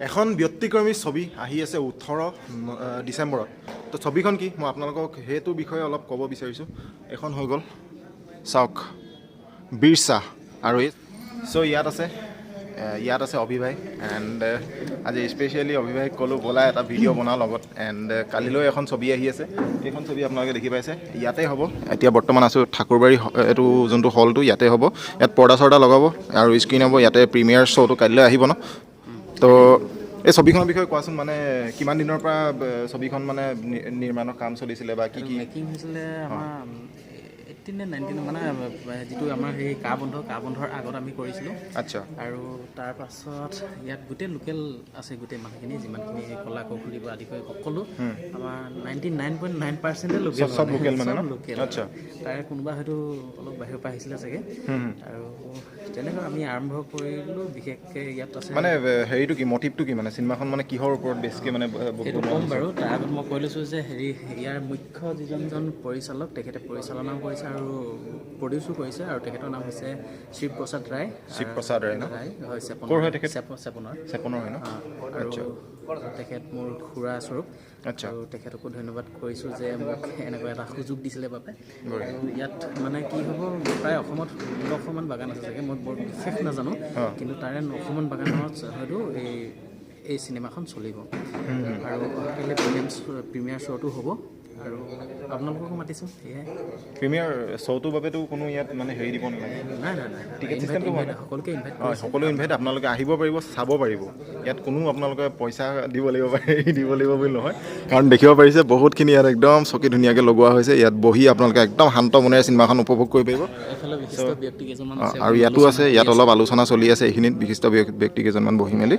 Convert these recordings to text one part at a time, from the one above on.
এখন ব্যতিক্ৰমী ছবি আহি আছে 18 ডিচেম্বৰত। তো ছবিখন কি, মই আপোনালোকক সেইটো বিষয়ে অলপ ক'ব বিচাৰিছোঁ। এইখন হৈ গ'ল, চাওক, বিৰচা। আৰু এই চ' ইয়াত আছে অভিভাই। এণ্ড আজি স্পেচিয়েলি অভিভাইক ক'লোঁ, ব'লা এটা ভিডিঅ' বনাওঁ লগত। এণ্ড কালিলৈ এখন ছবি আহি আছে। এইখন ছবি আপোনালোকে দেখি পাইছে, ইয়াতে হ'ব। এতিয়া বৰ্তমান আছোঁ ঠাকুৰবাৰী, এইটো যোনটো হলটো, ইয়াতে হ'ব। ইয়াত পৰ্দা চৰ্দা লগাব আৰু স্ক্ৰীণ হ'ব ইয়াতে। প্ৰিমিয়াৰ শ্ব'টো কাইলৈ আহিব ন? তো এই ছবিখনৰ বিষয়ে কোৱাচোন, মানে কিমান দিনৰ পৰা ছবিখন মানে নিৰ্মাণৰ কাম চলিছিলে বা কি কি? মেকিং হৈছিলে আমাৰ 18 নে 19, মানে যিটো আমাৰ সেই কা বন্ধৰ আগত আমি কৰিছিলোঁ। আৰু তাৰপাছত ইয়াত গোটেই লোকেল আছে, গোটেই মানুহখিনি, যিমানখিনি কলা কৌশলী পৰা আদি কৰি সকলো, আমাৰ 99.9%-এ লোকেল। চব লোকেল মানে ন? লোকেল। তাৰে কোনোবা হয়তো অলপ বাহিৰৰ পৰা আহিছিলে চাগে। আৰু তেনেকৈ আমি আৰম্ভ কৰিলোঁ। বিশেষকৈ ইয়াত আছে মানে হেৰিটো কি, মটিভটো কি, মানে চিনেমাখন মানে কিহৰ ওপৰত বেছিকৈ মানে সেইটো বনোৱা ক'ম হৈছে? বাৰু, তাৰ আগত মই কৈ লৈছোঁ যে হেৰি, ইয়াৰ মুখ্য যিজনজন পৰিচালক, তেখেতে পৰিচালনাও কৰিছে আৰু প্ৰডিউচো কৰিছে আৰু তেখেতৰ নাম হৈছে শিৱপ্ৰসাদ ৰায়। শিৱপ্ৰসাদ ৰায় ন? ৰায় হয়, চেপনৰ। ক'ৰ হয় তেখেত? চেপনৰ। চেপনৰ হয় ন? আৰু তেখেত মোৰ খুৰা স্বৰূপ। আৰু তেখেতকো ধন্যবাদ কৰিছোঁ যে মোক এনেকুৱা এটা সুযোগ দিছিলে বাবে। আৰু ইয়াত মানে কি হ'ব, প্ৰায় অসমত 9শমান বাগান আছে চাগে, মই বৰ বিশেষ নাজানো। কিন্তু তাৰে 9শমান বাগানত হয়তো এই চিনেমাখন চলিব। আৰু অহাকাইলৈ প্ৰিমিয়াৰ শ্ব'টো হ'ব আৰু আপোনালোককো মাতিছোঁ, সেয়াই। প্ৰিমিয়াৰ শ্ব'টোৰ বাবেতো কোনো ইয়াত মানে হেৰি দিব নালাগে? নাই। টিকেট চিষ্টেমটো হোৱা নাই? সকলোকে ইনভাইট হয়, সকলো ইনভাইট। আপোনালোকে আহিব পাৰিব, চাব পাৰিব। ইয়াত কোনো আপোনালোকে পইচা দিব লাগিব বা হেৰি দিব লাগিব বুলি নহয়, কাৰণ দেখিব পাৰিছে বহুতখিনি ইয়াত একদম চকী ধুনীয়াকৈ লগোৱা হৈছে। ইয়াত বহি আপোনালোকে একদম শান্ত মনেৰে চিনেমাখন উপভোগ কৰিব পাৰিব। এইফালে বিশিষ্ট ব্যক্তি কেইজনমান আছে। আৰু ইয়াতো আছে, ইয়াত অলপ আলোচনা চলি আছে এইখিনিত, বিশিষ্ট ব্যক্তি কেইজনমান বহি মেলি।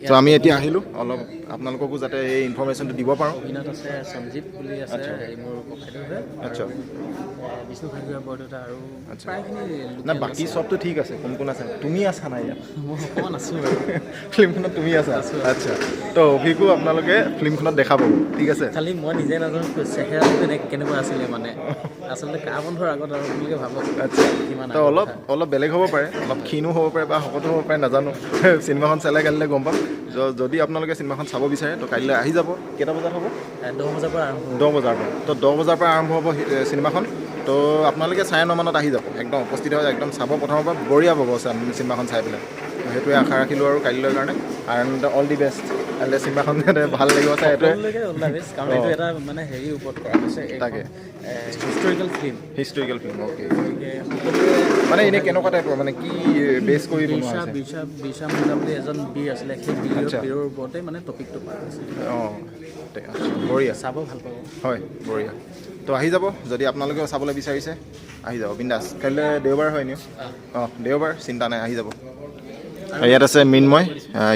ত' আমি এতিয়া আহিলোঁ অলপ আপোনালোককো যাতে এই ইনফৰ্মেশ্যনটো দিব পাৰোঁ। অভিনয়ত আছে সঞ্জীৱ বুলি আছে, হেৰি, মোৰ ককাইদেউ হয়। আৰু বিষ্ণু হাজৰিকা বৰদেউতা আৰু প্ৰায়খিনি না, লোকেল। বাকী চবটো ঠিক আছে। কোন কোন আছে? তুমি আছা নাই ইয়াত? মই অকণমান আছোঁ বাৰু। ফিল্মখনত তুমি আছা? আচ্ছা, তো অভিকো আপোনালোকে ফিল্মখনত দেখা পাব, ঠিক আছে? খালি মই নিজে নাজানো চেহেৰাটো কেনেকুৱা আছিলে, মানে আচলতে কা বন্ধৰ আগত আৰু আপোনালোকে ভাবক কিমান তো আগৰ অলপ কথা। অলপ বেলেগ হ'ব পাৰে, অলপ ক্ষীণো হ'ব পাৰে বা শকতো হ'ব পাৰে, নাজানো। চিনেমাখন চালে কাইলৈ গম পাম। যদি আপোনালোকে চিনেমাখন চাব বিচাৰে, তো কাইলৈ আহি যাব। কেইটা বজাত হ'ব? 10 বজাৰ পৰা আৰম্ভ হ'ব। 10 বজাৰ পৰা। তো 10 বজাৰ পৰা আৰম্ভ হ'ব চিনেমাখন। তো আপোনালোকে 9:30 মানত আহি যাব, একদম উপস্থিত হৈ একদম চাব প্ৰথমৰ পৰা, বঢ়িয়া পাব চিনেমাখন চাই পেলাই। তো সেইটোৱে আশা ৰাখিলোঁ আৰু কাইলৈৰ কাৰণে। এণ্ড অল the best, কাইলৈ চিনেমাখন যাতে ভাল লাগিব চাই, সেইটোৱে। সকলোলৈকে অল the best, কাৰণ এইটো এটা মানে হেৰিৰ ওপৰত কৰা হৈছে। তাকে। Historical film. Historical film, okay. গতিকে সকলোৱে মানে এনেই কেনেকুৱা টাইপৰ, মানে কি বেছ কৰি বনোৱা বিৰচা হৈছে? বিৰচা মুণ্ডা বুলি এজন বীৰ আছিলে, সেই বীৰৰ ওপৰতে মানে টপিকটো কৰা হৈছে। অঁ, বঢ়িয়া। চাব ভাল পাব। হয়, বঢ়িয়া। তো আহি যাব, যদি আপোনালোকেও চাবলৈ বিচাৰিছে, আহি যাব বিন্দাছ। কাইলৈ দেওবাৰ হয় নি? অঁ, দেওবাৰ, চিন্তা নাই, আহি যাব। ইয়াত আছে মৃন্ময়,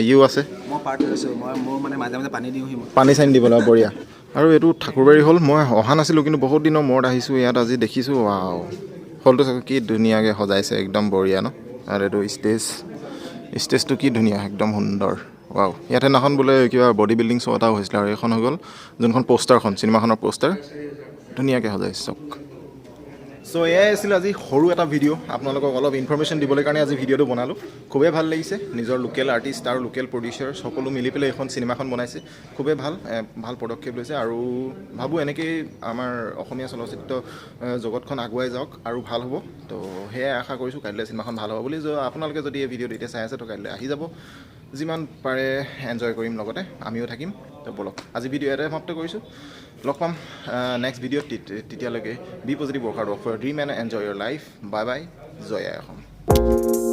ইউ আছে। মই পাৰ্ট লৈছোঁ। মই মোৰ মানে মাজে মাজে পানী দিওঁহি মই। পানী চানী দিব লাগিব, বঢ়িয়া। আৰু এইটো ঠাকুৰবাৰী হ'ল। মই অহা নাছিলোঁ, কিন্তু বহুত দিনৰ মূৰত আহিছোঁ ইয়াত, আজি দেখিছোঁ। ৱাও, হলটো চাগে কি ধুনীয়াকৈ সজাইছে, একদম বঢ়িয়া ন? আৰু এইটো ষ্টেজটো কি ধুনীয়া, একদম সুন্দৰ, ৱাও। ইয়াত সেইদিনাখন বোলে কিবা বডি বিল্ডিং শ্ব' এটাও হৈছিলে। আৰু এইখন হৈ গ'ল যোনখন প'ষ্টাৰখন, চিনেমাখনৰ প'ষ্টাৰ, ধুনীয়াকৈ সজাইছে, চাওক। চ' এয়াই আছিল আজি সৰু এটা ভিডিঅ'। আপোনালোকক অলপ ইনফৰ্মেশ্যন দিবলৈ কাৰণে আজি ভিডিঅ'টো বনালোঁ। খুবেই ভাল লাগিছে। নিজৰ লোকেল আৰ্টিষ্ট আৰু লোকেল প্ৰডিউচাৰ সকলো মিলি পেলাই এইখন চিনেমাখন বনাইছে। খুবেই ভাল, ভাল পদক্ষেপ লৈছে আৰু ভাবোঁ এনেকেই আমাৰ অসমীয়া চলচ্চিত্ৰ জগতখন আগুৱাই যাওক আৰু ভাল হ'ব। তো সেয়াই আশা কৰিছোঁ, কাইলৈ চিনেমাখন ভাল হ'ব বুলি। আপোনালোকে যদি এই ভিডিঅ'টো এতিয়া চাই আছে, তো কাইলৈ আহি যাব। যিমান পাৰে এনজয় কৰিম, লগতে আমিও থাকিম। তো ব'লক, আজি ভিডিঅ' ইয়াতে সমাপ্ত কৰিছোঁ। লগ পাম নেক্সট ভিডিঅ'ত। তেতিয়ালৈকে be positive, work hard, work for dream and enjoy your life. Bye bye, Joy I Assam.